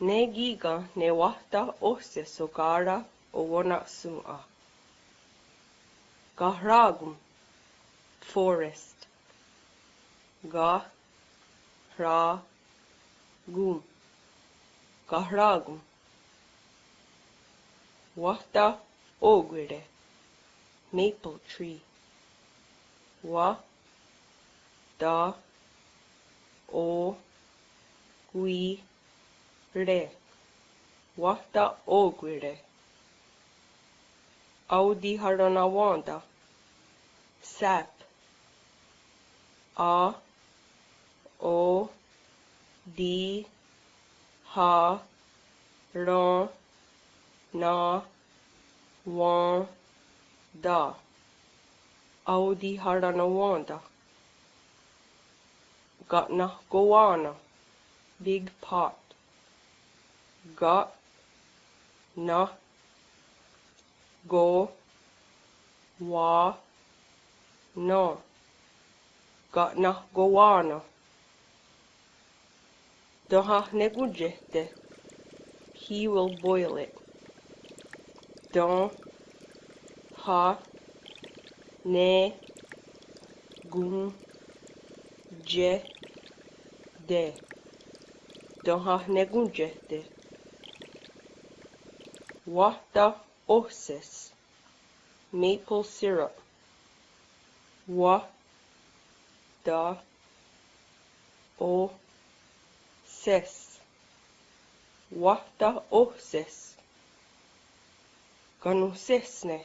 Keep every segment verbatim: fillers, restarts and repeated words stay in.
Ne kí:ken ne wáhta óshes oká:ra owenna'shòn:'a. Kahrà:kon. Forest. Ka, hrà, kon. Kahrà:kon. Wáhta ò:kwire'. Maple tree. Wá, hta, ò, kwi, re'. Wáhta ò:kwire'. Aotiharenawèn:ta. Sap. A, o, ti, ha, ren, na, wèn, ta. Aotiharenawèn:ta. Ka'nahkowá:nen. Big pot. Ka, nah, ko, wá, nen. Ka'nahkowá:nen. Tenhahnekón:tsehte'. He will boil it. Ten, ha, ne, kon, tseh, te'. Tenhahnekón:tsehte'. Wáhta óshes. Maple syrup. Wá, hta, ó, shes. Wáhta óshes. Kanonhsésne.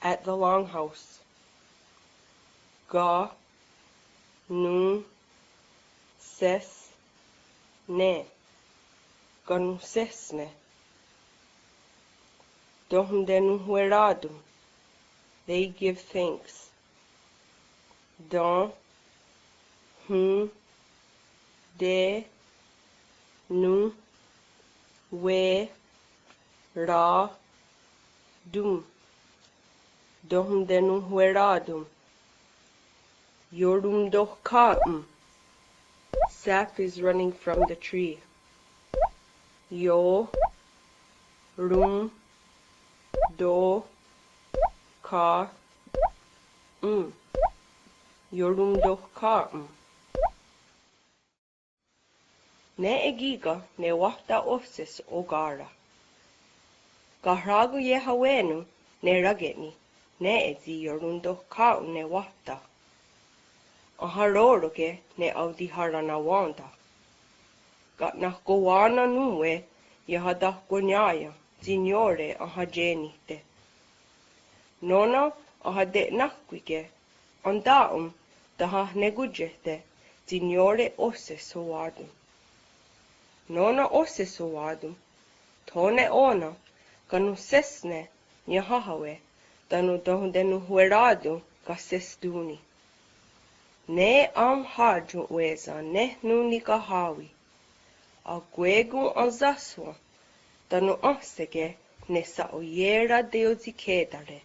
At the longhouse. Ka, non, shes, ne. Kanonhsésne. Tenontenonhwerá:ton'. They give thanks. Ten, hon, te, non, hwe, rá, ton'. Tenontenonhwerá:ton'. Iorontohká:ton'. Sap is running from the tree. Io, ron, to, hká, ton'. Iorontohká:ton'. Nè:'e kí:ken ne wáhta óshes oká:ra. Kahrà:kon iehawé:non ne rake'ni, nè:'e tsi iorontohká:ton' ne wáhta. Enharò:roke' ne aotiharenawèn:ta. Ka'nahkowá:nen nón:we iahatahkweniiá:ien tsi niió:re enhatié:nihte'. Nó:nen enhate'nahkwí:ke', entà:'on tahahnekóntsehte' tsi niió:re ósesewá:ton'. Nó:nen ósesewá:ton', thó:ne ó:nen kanonhsésne niahà:hawe' tánon' tenontenonhwerá:ton' kahséstón:ni. Ne aonhà:'a tron'wé:sen ne nón:we nikahá:wi. Akwé:kon ensáhswen tánon' énhseke' ne sha'oié:ra teiotsikhè:tare'.